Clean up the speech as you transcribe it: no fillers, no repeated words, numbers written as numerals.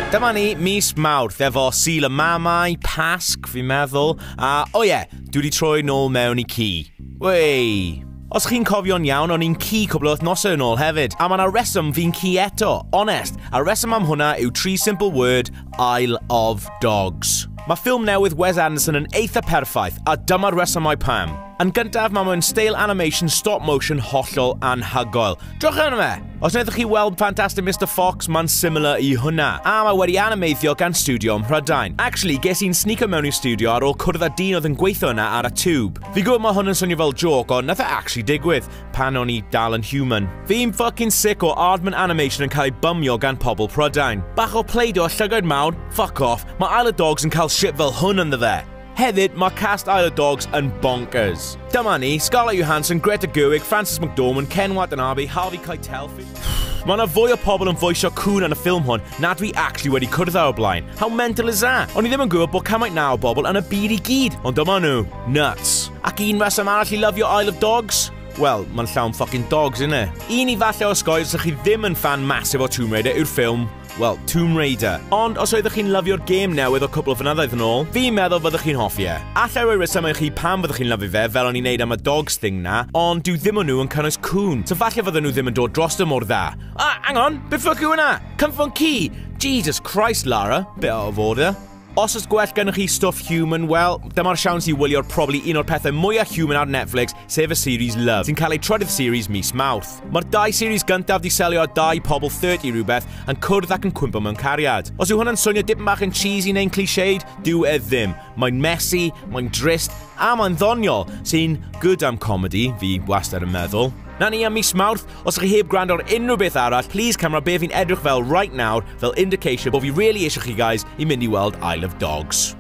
Dyma ni, mis Mawrth, efo Sul y Mamau, Pasg, fi'n meddwl, a, o ie, dwi wedi troi nôl mewn i ci. Wei! Os chi'n cofio'n iawn, o'n i'n ci cwbl o wythnosau yn ôl hefyd, a mae 'na reswm fi'n ci eto, onest, a reswm am hwnna yw tri simple word, Isle of Dogs. Mae ffilm newydd Wes Anderson yn eitha perffaith, a dyma'r resymau pam. Yn gyntaf, mae mewn steil animation stop motion hollol anhygoel. Drychwch arno fe! Os wnaethoch chi weld Fantastic Mr Fox, mae'n similar i hwnna. A mae wedi animeiddio gan studio ym Mhrydain. Actually, ges i'n sneako mewn i'r studio ar ôl cwrdd â dyn oedd yn gweithio yna ar y tube. Fi gwybod mae hwn yn swnio fel joke, ond nath e actually digwydd, pan o'n i dal yn human. Fi'n fucking sick o Aardman Animation yn cael ei bymio gan pobl Prydain. Bach o Play-Doh a llygaid mawr, fuck off, mae Isle of Dogs yn cael shit fel hwn ynddo fe. Hefyd, mae cast Isle of Dogs yn bonkers. Dyma ni, Scarlett Johansson, Greta Gerwig, Frances McDormand, Ken Watanabe, Harvey Keitel. Mae yna fwy o pobl yn voiceio cŵn yn y ffilm hwn na dwi actually wedi cwrdd â o'r blaen. How mental is that? O'n i ddim yn gwybod bod cymaint na o bobl yn y byd i gyd, ond dyma nhw. Nuts. Ac un reswm arall i lyfio Isle of Dogs? Wel, mae'n llawn fucking dogs, innit? Un i falle osgoi os ydych chi ddim yn fan massive o Tomb Raider yw'r ffilm, well, Tomb Raider. Ond os oeddech chi'n lyfio'r gêm newydd o cwpl o flynyddoedd yn ôl, fi'n meddwl fyddwch chi'n hoffi e. Alla i roi resymau i chi pam fyddwch chi'n lyfio fe, fel o'n i'n neud am y dogs thing na, ond dyw ddim o nhw yn cynnwys cŵn, so falle fydden nhw ddim yn dod drosto mor dda. Ah, hang on, be fuck yw hwnna? Cynffon ci! Jesus Christ, Lara. Bit out of order. Os oes gwell gennych chi stwff human, wel, dyma'r siawns i wylio'r probably un o'r pethau mwyaf human ar Netflix, sef y series Love, sy'n cael ei trydydd series mis Mawrth. Mae'r dau series gyntaf di selio ar dau pobl 30 rhywbeth yn cwrdd ac yn cwympo mewn cariad. Os yw hwnna'n swnio dipyn bach yn cheesy neu'n cliched, dyw e ddim. Mae'n messy, mae'n drist, a mae'n ddoniol, sy'n good am comedy, fi wastad yn meddwl. Na ni am mis Mawrth, os ydych chi heb gwrando ar unrhyw beth arall, please cymra be fi'n edrych fel right now, fel indication bod fi really eisiau chi guys i mynd i weld Isle of Dogs.